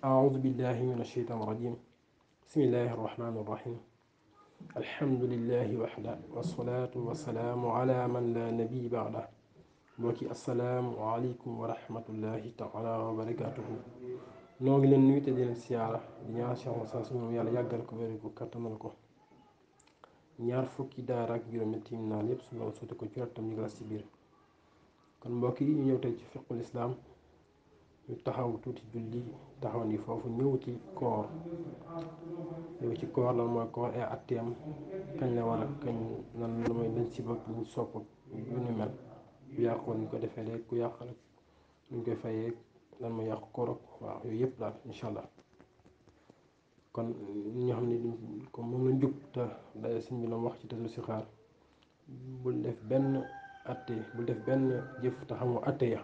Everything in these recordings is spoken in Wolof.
أعوذ بالله من الشيطان الرجيم. بسم الله الرحمن الرحيم. الحمد لله وحده والصلاة والسلام على من لا نبي بعده. mbokki assalaamu aleykum wa rahmatullahi taala wa barakaatuhu. noo ngi leen nuyu te di leen siyaara di ñaan Cheikh Moussa suñu yàlla yàggal ko wér ko kattanal ko. ñaar fukki daara ak juróom tiim naan yépp suñu doon sotti ko ci rattam ñu glas ci biir. kon mbokk yi ñu ñëw tey ci fiqul islaam ñu taxaw tuuti julli taxaw ni foofu ñëw ci koor lan mooy koor ay atteem kañ la war a kañ lan la mooy lañ si bëgg luñ sopp yu ni mel bu yàqoo ñu ko defee rek ku yàq rek luñ koy fayee lan mooy yàqu koor waaw yooyu yëpp daal incha allah. kon ñoo xam ne comme moom lañ jub te day sëñ bi la wax ci tasul si xaar bul def benn atte bul def benn jëf te xamoo atte ya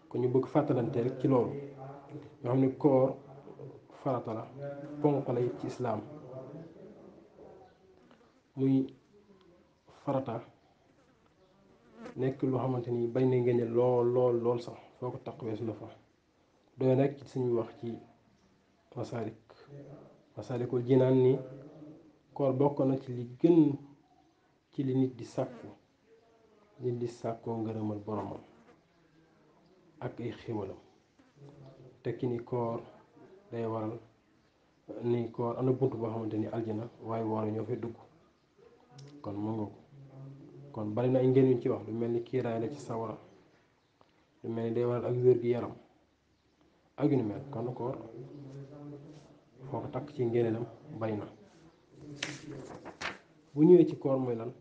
kon ñu bëgg fàttalante rek ci loolu ñoo xam ne koor farata la ponk lay ci islaam muy farata nekk loo xamante ni bañ na ngeen lool sax foo ko taq weesu na fa doy nekk ci suñu wax ci masaalikul jinaan ni koor bokk na ci li gën ci li nit di sàkku nit di sàkkoo ngërëmal boromam ak ay xéwalam tekki ni koor day waral ni koor am na bunt boo xamante ni aljana waaye woor ñoo fay dugg kon mu nga ko kon bari na ay ngeen yuñ ci wax lu mel ni kiiraay la ci sawara lu mel ni day waral ak wér gi yaram ak yu ni mel kon koor foo ko takk ci ngeeneelam bari na. bu ñëwee ci koor mooy lan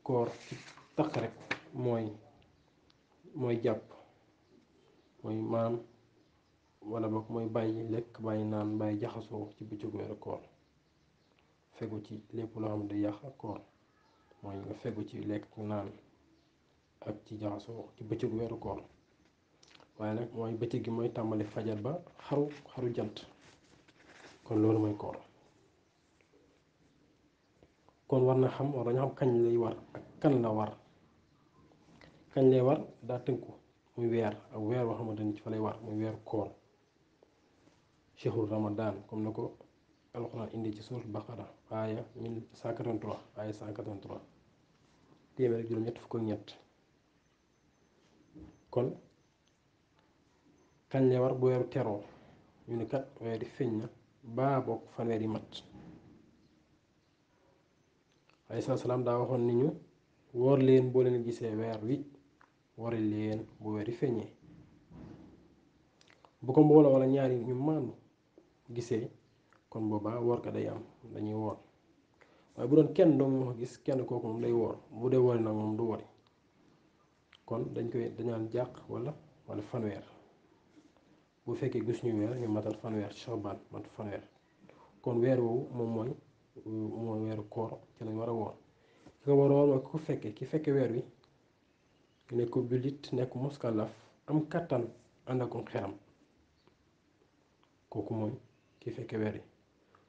koor ci takk rek mooy jàpp mooy maam wala boog mooy bàyyi lekk bàyyi naan bàyyi jaxasoo ci bëccëgu weeru koor fegu ci lépp loo xam ne day yàq koor mooy nga fegu ci lekk naan ak ci jaxasoo ci bëccëgu weeru koor waaye nag mooy bëccëg gi mooy tàmbali fajar ba xaru jant kon loolu mooy koor. kon war nañu xam kañ lay war ak kan la war kañ lay war daa tënku muy weer ak weer boo xamante ni ci fa lay war muy weeru koor chehru ramadan comme na ko alxuraan indi ci suuratul baqara aaya 183 aaya 183 téeméer ak juróom ñett fukk ak ñett. kon kañ lay war bu weeru teroo ñu ne kat weer yi feeñ na baa bokk fanweer yi mat alayhi salaam daa waxoon ni ñu woor leen boo leen gisee weer wi wari leen bu weer yi feeñee bu ko mbooloo wala ñaari ñu maandu gisee kon boobaa woor ka day am dañuy woor waaye bu doon kenn dong moo ko gis kenn kooku moom day woor bu dee wori nag moom du wori kon dañaan jàq wala fanweer bu fekkee gis ñu weer ñu matal fanweer Shaabaan mat fanweer kon weer woowu moom mooy weeru koor ci lañ war a woor ki ko war a woor mooy ku fekkee ki fekke weer wi nekk ko jullit nekk muskalaf am kàttan ànd ak xelam kooku mooy ki fekke weer wi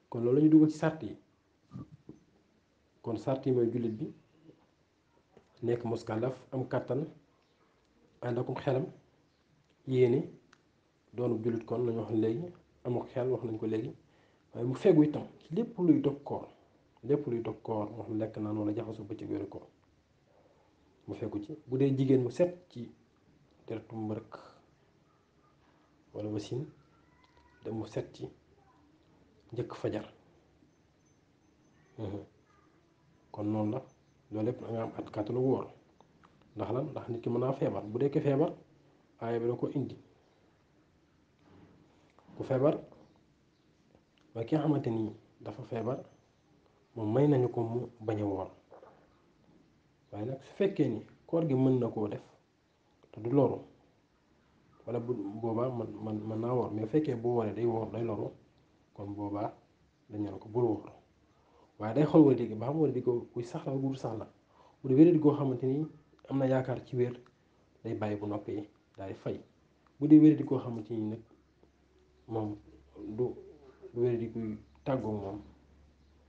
kon loolu la ñu dugal ci sàrt yi kon sàrt yi mooy jullit bi nekk muskalaf am kàttan ànd ak xelam yéene doonu jullit kon lañu wax léegi amul xel wax nañ ko léegi waaye mu fegu itam ci lépp luy dog koor wax lekk naan wala jaxasu bëccëg weeru koor mu fegu ci bu dee jigéen mu set ci deretu mbërëk wala wasin da mu set ci njëkk fajar kon noonu la loolu lépp da nga am at kàttanu wóor ndax nit ki mën naa feebar bu dee ko feebar aaya bi da ko indi ku feebar mooy ki nga xamante ni dafa feebar moom may nañu ko mu bañ a woor waaye nag su fekkee ni koor gi mën na koo def te du loru wala bu boobaa mën naa woor mais fekkee bu wooree day loru kon boobaa dañ naan ko bul woor waaye day xool wala digg ba xam wala digg kuy sax la bu sax la bu dee wér goo xamante ni am na yaakaar ci wér day bàyyi bu noppee daal di fay bu dee wér goo xamante ni nag moom du wér di kuy tàggoo moom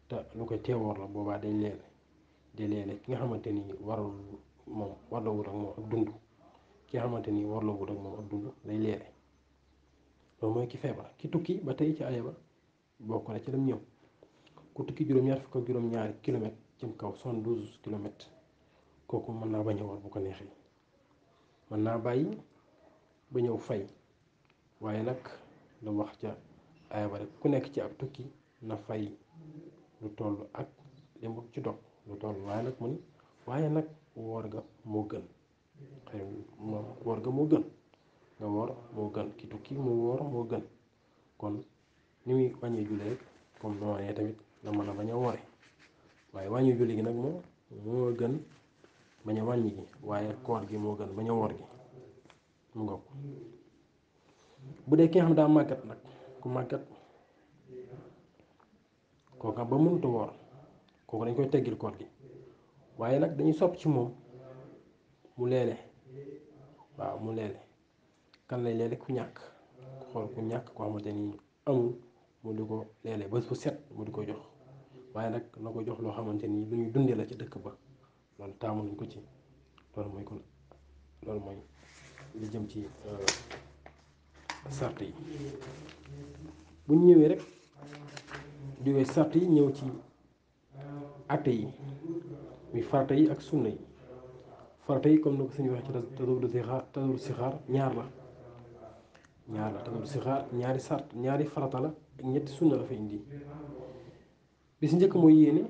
te lu koy teewoor la boobaa day leele ki nga xamante ni warul moom war la wut ak moom ak dund ki nga xamante ni war la wut ak moom ak dund day leele loolu mooy ki feebar. Ki tukki ba tey ci aaya ba bokk na ci lam ñëw ku tukki juróom-ñaar fukk ak juróom-ñaari kilomètre jëm kaw 72 kilomètres kooku mën naa bañ a woor bu ko neexee mën naa bàyyi ba ñëw fay waaye nag la wax ca aaya ba rek ku nekk ci ab tukki na fay lu toll ak li mu ci dog lu toll waaye nag mu ni waaye nag woor ga moo gën xëy moom woor ga moo gën nga woor moo gën ki tukki mu woor moo gën kon ni muy wàññee julli rek comme noonee tamit la mën a bañ a woore waaye wàññi julli gi nag moom moo gën bañ a wàññi gi waaye koor gi moo gën bañ a woor gi mu ngoog bu dee ki nga xam daa màggat nag ku màggat kooka ba mënut a woor kooku dañ koy teggil koor gi waaye nag dañuy sopp ci moom mu leele waaw mu leele kan lay leele ku ñàkk xool ku ñàkk koo xamante ni amul mu di ko leele bés bu set mu di ko jox waaye nag na ko jox loo xamante ni lu ñuy dundee la ci dëkk ba loolu taamu nañ ko ci loolu mooy li jëm ci sart yi bu ñu ñëwee rek jógee sart yi ñëw ci atte yi muy farata yi ak sunna yi farata yi comme ni ko suñu waxee ci tasawudu sixaar ñaar la tasawudu sixaar ñaari sart ñaari farata la ak ñetti sunna la fa indi bi si njëkk mooy yéene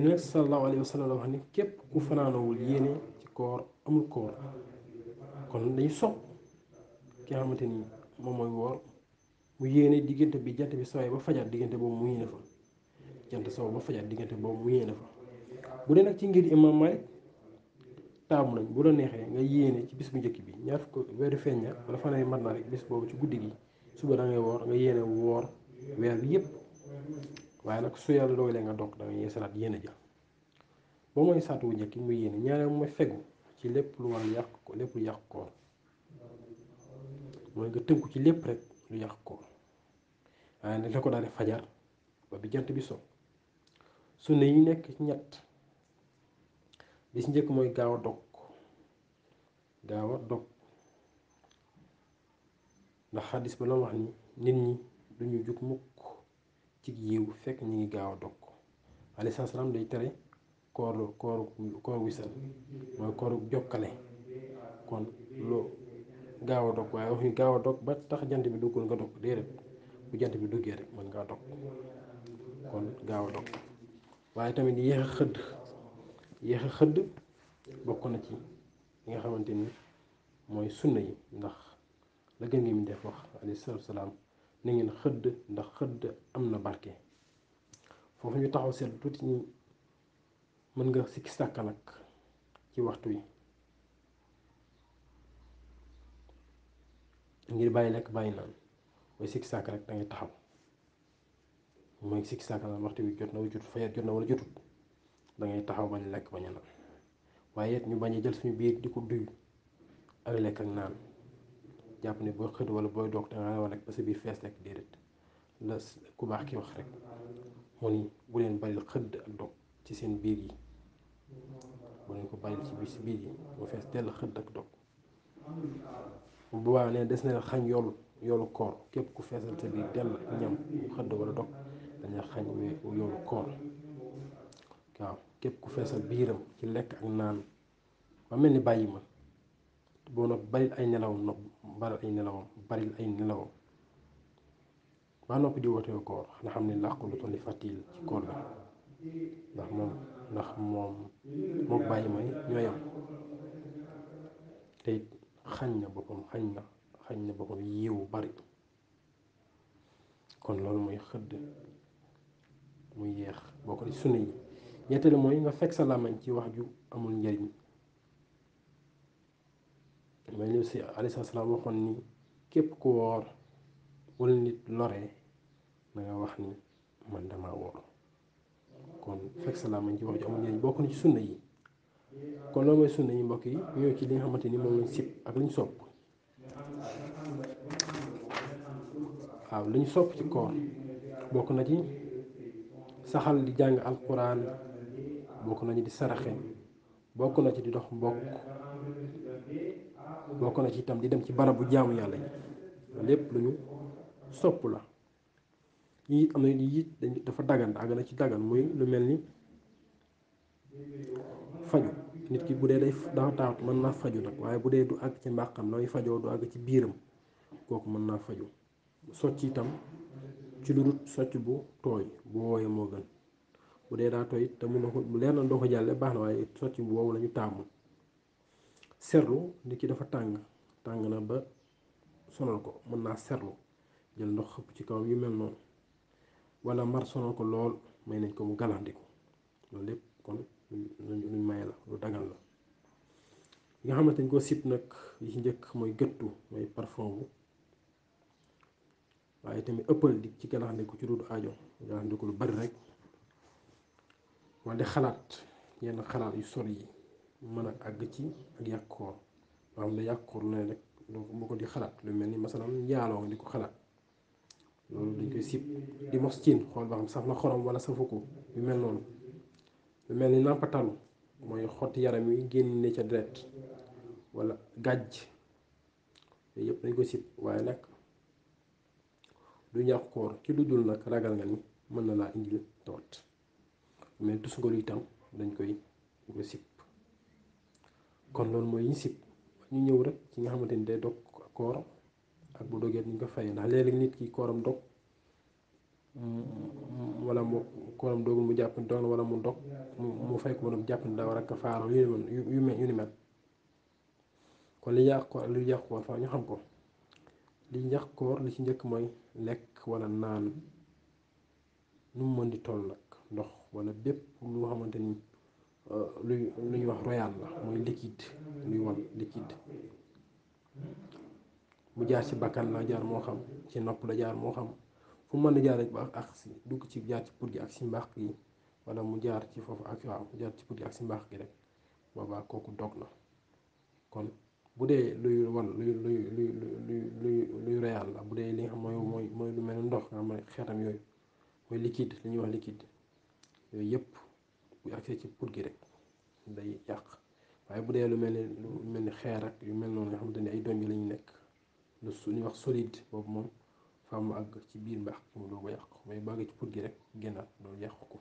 nag sallallahu alayhi wa sallam la wax ni képp ku fanaanawul yéene ci koor amul koor kon dañu sopp ki nga xamante ni moom mooy woor mu yéene diggante bi jant bi sooy ba fajar diggante boobu mu yéene fa jant soow ba fajar diggante boobu mu yéene fa bu dee nag ci ngir imam Malik taamu nañ bu la neexee nga yéene ci bis bu njëkk bi ñaar fukk weeru feeñ na wala fan yi mat na rek bis boobu ci guddi gi suba da ngay woor nga yéene woor weer bi yépp waaye nag su yàlla dogalee nga dog da ngay yeesalaat yéene ja ba mooy saatu wu njëkk muy yéene ñaareel mooy fegu ci lépp lu war yàq ko lépp lu yàq koor mooy nga tënku ci lépp rek lu yàq koor waaye nag la ko daal di fajar ba bi jant bi so sunna yi nekk ci ñett bi ci njëkk mooy gaaw a dog ndax xadis ba la wax ni nit ñi duñu jug mukk ci yiw fekk ñi ngi gaaw a dog alayhi salaam day tere koor wisal mooy kooru jokkale kon loo gaaw a dog waaye wax ñu gaaw a dog ba tax jant bi duggul nga dog déedéet bu jant bi duggee rek mën ngaa dog kon gaaw a dog waaye tamit yéex a xëdd bokk na ci li nga xamante ni mooy sunna yi ndax la gën ngi mu def wax alayhi salaam na ngeen xëdd ndax xëdd am na barke foofu ñu taxaw seet tuuti ñi mën nga sikki sàkka nag ci waxtu wi ngir bàyyi lekk bàyyi naan mooy sikki sàkka rek da ngay taxaw mooy sikki sàkka naan waxtu wi jot na wala jotut fajar jot na wala jotut da ngay taxaw bañ lekk bañ a naan waaye it ñu bañ a jël suñu biir di ko duy ak lekk ak naan jàpp ne booy xëdd wala booy doog danga war rek ba sa biir fees rek déedéet la ku baax ki wax rek mu ni bu leen bari xëdd ak dog ci seen biir yi bu leen ko bari ci biir yi mu fees dell xëdd ak dog bu boobaa ne des na xañ yoolu koor képp ku feesal sa biir dell ak ñam xëdd wala dog dañu xañ yoolu koor waaw képp ku feesal biiram ci lekk ak naan ba mel ni bàyyi ma boo noppi baril ay nelawam ba noppi di wootee koor nga xam ne làqu lu tolli fàttil ci koor bi ndax moom mook bàyyi may ñoo yam te it xañ na boppam yiwu bari kon loolu mooy xëdd muy yeex boo ko di sunna yi ñetteelu mooy nga fekk sa làmmiñ ci wax ju amul njariñ mooy li si alayhi salaam waxoon ni képp ku woor wala nit loree na nga wax ni man dama woor kon fekk sa làmmiñ ci wax ju amul njariñ bokk na ci sunna yi kon loolu mooy sunna yi mbokk yi ñëw ci li nga xamante ni moom lañ sib ak li ñu sopp waaw li ñu sopp ci koor bokk na ci saxal di jàng alquran bokk nañu di saraxe bokk na ci di dox mbokk bokk na ci itam di dem ci barabu jaamu yàlla yi lépp lu ñu sopp la. yi am na yi dafa dagan àgg na ci dagan muy lu mel ni faju. nit ki bu dee day dafa taat mën naa faju nag, waaye bu dee du àgg ci mbàqam looy fajoo du àgg ci biiram, kooku mën naa faju. socc itam ci lu dul socc bu tooy bu wooyee moo gën. bu dee daa tooy te mun na ko leer na doo ko jàlle baax na, waaye socc bu woowu lañu taamu. serlu nit ki dafa tàng na ba sonal ko, mën naa serlu jël ndox xëpp ci kawam yu mel noonu, wala mar sonal ko lool may nañ ko mu galandiku. loolu lépp kon luñ maye la, lu dagal la. yi nga xamante ni ko sib nag yi ci njëkk mooy gëttu, mooy parfum bu, waaye tamit ëppal di ci galandiku ci dul aajo, galandiku lu bari rek, wala di xalaat yenn xalaat yu sori yi mën a àgg ci ak yàq koor. loo xam ne yàq koor la rek boo ko di xalaat, lu mel ni masalan njaaloo nga di ko xalaat, loolu dañ koy sib. di mos cin xool ba xam saf na xorom wala safu ko, yu mel noonu. lu mel ni nàmpatalu mooy xotti yaram yi génne ca deret wala gàjj, yooyu yëpp dañ koy sib, waaye nag du yàq koor ci lu dul nag ragal nga ni mën na laa indil tawat. mais tusngalu itam dañ koy sib. kon loolu mooy ñu sib. ñu ñëw rek ci nga xamante ni day dog koor ak bu dogee ñu ko fay, ndax léeg-léeg nit ki kooram dog wala mu kooram dogul mu jàpp ni dog na, wala mu dog mu fay ko mu jàpp ni daa war a kafaara yu ni mel. kon li yàq koor lu yàq koor fa ñu xam ko. li yàq koor li ci njëkk mooy lekk wala naan nu mu mën di toll nag, ndox wala bépp lu xamante ni lu ñuy wax royal la, mooy liquide, luy wal liquide. mu jaar ci bakkan la jaar, moo xam ci nopp la jaar, moo xam fu mu mën di jaar rek ba ak si dugg ci jaar ci put gi ak si mbaax gi, wala mu jaar ci foofu ak waaw jaar ci put gi ak si mbaax gi rek, boobaa kooku dog na. kon bu dee luy wal luy royal la, bu dee li nga xam mooy lu mel ni ndox nga xam ne xeetam yooyu mooy liquide, li ñuy wax liquide, yooyu yëpp bu agsee ci put gi rek day yàq. waaye bu dee lu mel ni xeer ak yu mel noonu nga xamante ni ay donj lañu nekk, lu ñuy wax solide, boobu moom faa mu àgg ci biir mbaax mu doo ko yàq, mais bu àggee ci put gi rek génnaat loolu yàq ko.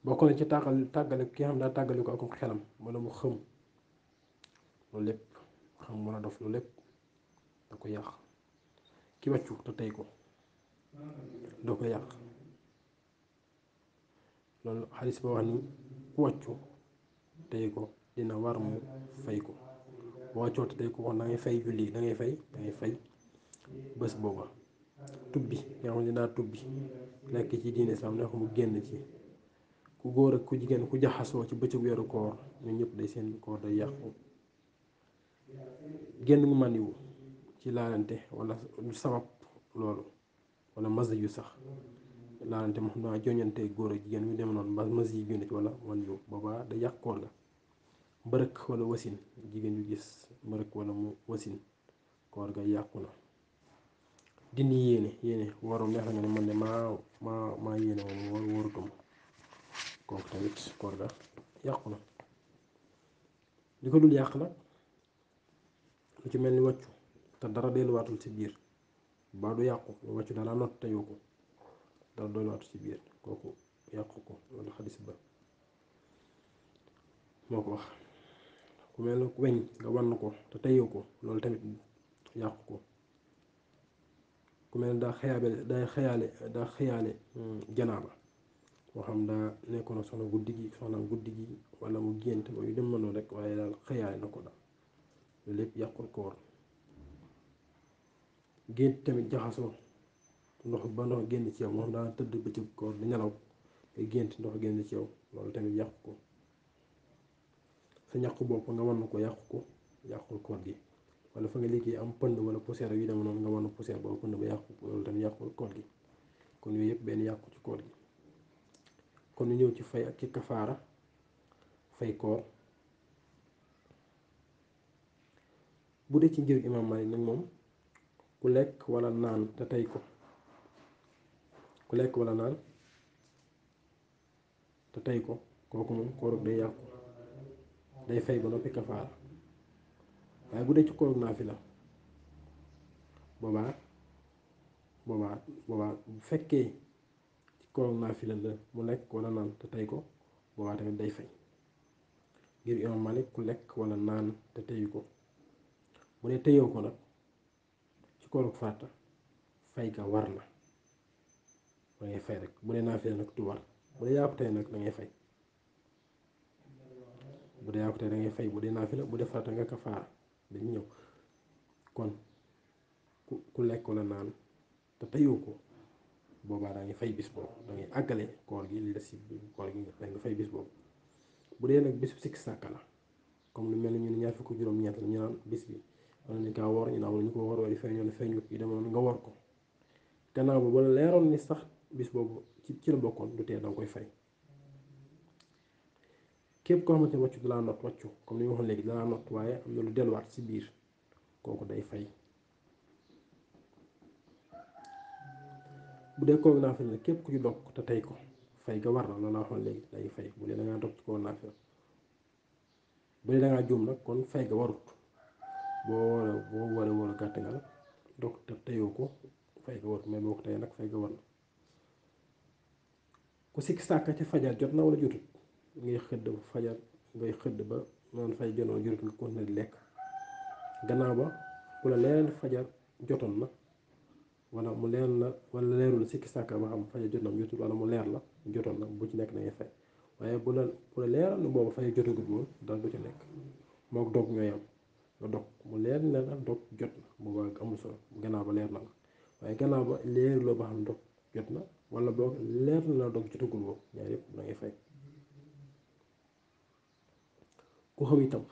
bokk na ci tàggale ki nga xam daa tàggale ko akum xelam wala mu xëm, loolu lépp xam wala dof, loolu lépp da ko yàq. ki wàccu te tey ko doo ko yàq. loolu xaalis ba wax ni ku wàccu tey ko dina war mu fay ko. boo wàccoo te tey ko wax da ngay fay julli, da ngay fay bés booba. tubbi nga xam ne daa tubbi nekk ci diine sax ne ko mu génn ci, ku góor ak ku jigéen ku jaxasoo ci bëccëgu weeru koor, ñun ñëpp day seen koor day yàqu. génn mu màndiwu ci laalante wala lu sabab loolu, wala masi yu sax laalante moo xam naa joñante góor ak jigéen ñu dem noonu ba masi yu génn ci wala màndiwu, boobaa day yàq koor ga. mbërëk wala wasin, jigéen yu gis mbërëk wala mu wasin, koor ga yàqu na. dindi yéene waru neex na nga ne man de maa yéene moom warutuma, kooku tamit koor ga yàqu na. li ko dul yàq nag lu ci mel ni wàccu te dara delluwaatul ci biir, baa du yàqu wàccu dara not te yokku dara delluwaatul ci biir, kooku yàqu ko. loolu xadis ba moo ko wax. ku mel ni weñ nga wann ko te teyoo ko, loolu tamit yàqu ko. ku mel ni daa xëyaale janaaba, moo xam daa nekkoon ak soxna guddi gi wala mu gént mooy dem noonu rek, waaye daal xëyaale na ko daal, loolu lépp yàqul koor. gént tamit jaxasoo ndox génn ci yow, moo xam daa tëdd bëccëg koor di nelaw nga gént ndox génn ci yow, loolu tamit yàqu ko. sa ñàqu bopp nga wan ko yàqul koor gi. wala fa nga liggéey am pënd wala poussière yu dem noonu nga wan poussière boobu pënd ba yàqu, loolu tamit yàqul koor gi. kon yooyu yëpp benn yàqu ci koor gi. kon ñu ñëw ci fay ak ci kafaara fay koor. bu dee ci njër Imaam Maalik nag moom ku lekk wala naan te tey ko, kooku moom koor day yàqu, day fay ba noppi kafaara. waaye bu dee ci koor naafila boobaa boobaa bu fekkee ci koor naafila la mu lekk wala naan te tey ko boobaa tamit day fay ngir imam Malik ku lekk wala naan te teyu ko bu dee teyoo ko nag ci kooru farata fay ga war na da ngay fay rek bu dee naafila nag du war bu dee yaa ko tey nag da ngay fay bu dee yaa ko tey da ngay fay bu dee naafila bu dee farata nga kafaara dañu ñëw kon ku lekk wala naan te teyoo ko boobaa da ngay fay bis boobu da ngay àggale koor gi li des ci koor gi da nga fay bis boobu bu dee nag bisu sikk sàkka la comme lu mel ni ñu ne ñaar fukk juróom-ñeent la ñu naan bis bi wala ñu kaa woor ñu naan wala ñu ko woor wala feeñoon feeñu yi demoon nga woor ko gannaaw ba wala leeroon ni sax bis boobu ci la bokkoon du tee danga koy fay képp koo xamante ne wàccu dalaa not wàccu comme ni ma waxoon léegi dalaa not waaye am na lu delluwaat ci biir kooku day fay bu dee koor naafila la képp ku ci dog te tey ko fay ga war na loolu laa waxoon léegi day fay bu dee dangaa dog ci koor naafila bu dee dangaa juum nag kon fay ga warut boo waree war a gàtt nga dog te teyoo ko fay ga warut mais boo ko teyee nag fay ga war na ku sikk sàkka ci fajar jot na wala jotut ngay xëdd fajar ngay xëdd ba noonu fay jonoon jotut nga continuer di lekk gannaaw ba ku la leer fajar jotoon na wala mu leer la wala leerul sikki sàkka ba xam fajar jot na mu jotul wala mu leer la jotoon na bu ci nekk da ngay fay waaye bu la leeral na boobu fajar jotagut woon dara du ci nekk mook dog ñooy am nga dog mu leer na la dog jot na boobaa amul solo gannaaw ba leer na la waaye gannaaw ba leeruloo ba xam dog jot na wala boog leer na la dog jotagul woon ñaar yëpp da ngay fay ku xam itam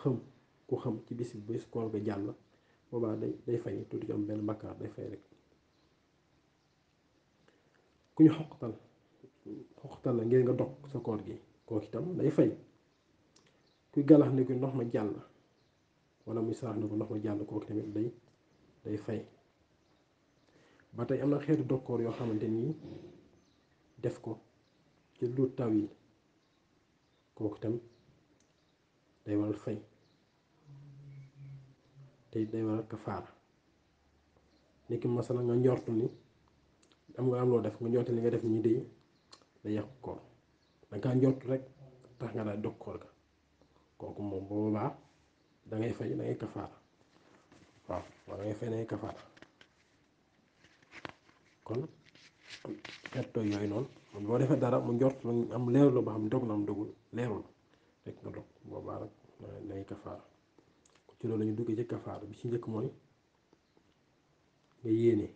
ku xam ci bis koor ga jàll boobaa day fay tuuti ci am benn bakkaar day fay rek ku ñu xoqtal la ngir nga dog sa koor gi kooku itam day fay kuy galax ni ko ndox ma jàll wala muy sarax ni ko ndox ma jàll kooku tamit day fay ba tey am na xeetu dokkoor yoo xamante nii def ko ci lu taw yi kooku itam day waral fay te day waral kafaara nekki masala nga njortu ni am loo def nga njortu li nga def nii day yàqu koor danga kaa njortu rek tax nga daal dog koor ga kooku moom boobaa da ngay fay da ngay kafaara waaw da ngay fay da ngay kafaara kon xeetu yooyu noonu man boo defee dara mu njort am leerul la ba xam dog na am dogul leerul rek nga dog boobaa rek da ngay kafaara ci loolu la ñu duggee ci kafaara bi ci njëkk mooy nga yéene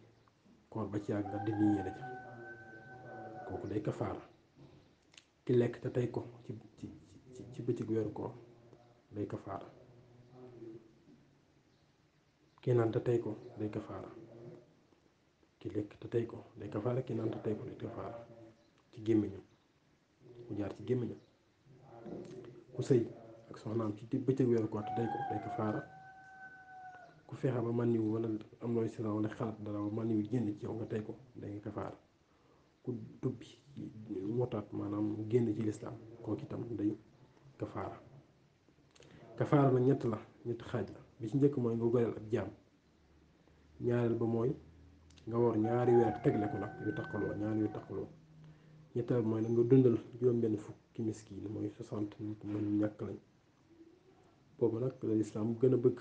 koor ba ci yàgg nga dindi yéene ja kooku day kafaara ki lekk te tey ko ci bëccëg weeru koor day kafaara ki naan te tey ko day kafaara ki lekk te tey ko day kafaara ki naan te tey ko day kafaara ci gémmiñam mu jaar ci gémmiñam ku sëy ak soxnaam ci bëccëg weeru koor te tey ko day kafaara ku fexe ba man yu wala am looy sila wala xalaat dara ba man yu génn ci yow nga tey ko day kafaara ku dubbi motaat maanaam génn ci lislaam kooku itam day kafaara kafaara nag ñett xaaj la bi ci njëkk mooy nga goreel ab jaam ñaareel ba mooy nga war ñaari weer tegle ko nag yu taqaloo ñaari yu taqaloo ñetteel mooy nag nga dundal juróom-benn fukki miskiin mooy 60 nit mooy ñu ñàkk lañ boobu nag la lislaam gën a bëgg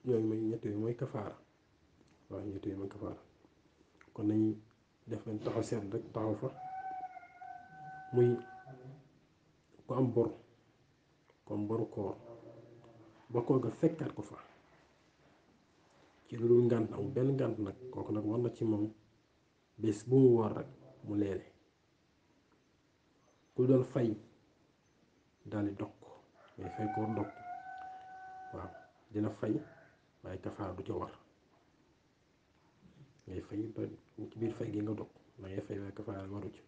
yooyu mooy ñett yooyu mooy kafaara waaw ñett yooyu mooy kafaara kon nañuy def leen taxaw seet rek taxaw fa muy ku am bor comme boru koor ba koor ga fekkaat ko fa ci lu dul ngànt amul benn ngànt nag kooku nag war na ci moom bés bu mu war rek mu leele ku doon fay daal di dog ngay fay koor dog waaw dina fay waaye kafaara du ca war ngay fay ba ci biir fay gi nga dog da ngay fay waaye kafaara waru ci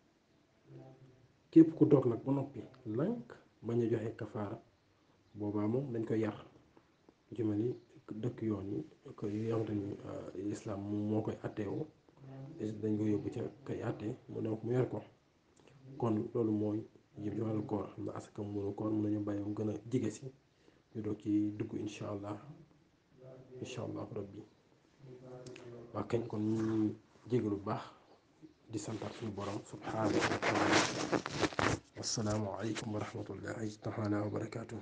képp ku dog nag ba noppi lànk bañ a joxe kafaara boobaa moom dañ koy yar lu ci mel ni dëkk yoon yi ko yi nga xamante ni lislaam moo koy atteewoo dañ koy yóbbu ca kay atte mu ne mu yor ko kon loolu mooy yëpp ci wàllu koor xam na asaka munu koor mën nañu bàyyi mu gën a jege si ñu doog ci dugg incha allah rabbi waa kañ kon ñu ngi jégalu bu baax di santaat suñu borom subhaanahu wa taala. Assalaamu aleykum wa rahmatullahi taala wa barakaatuh.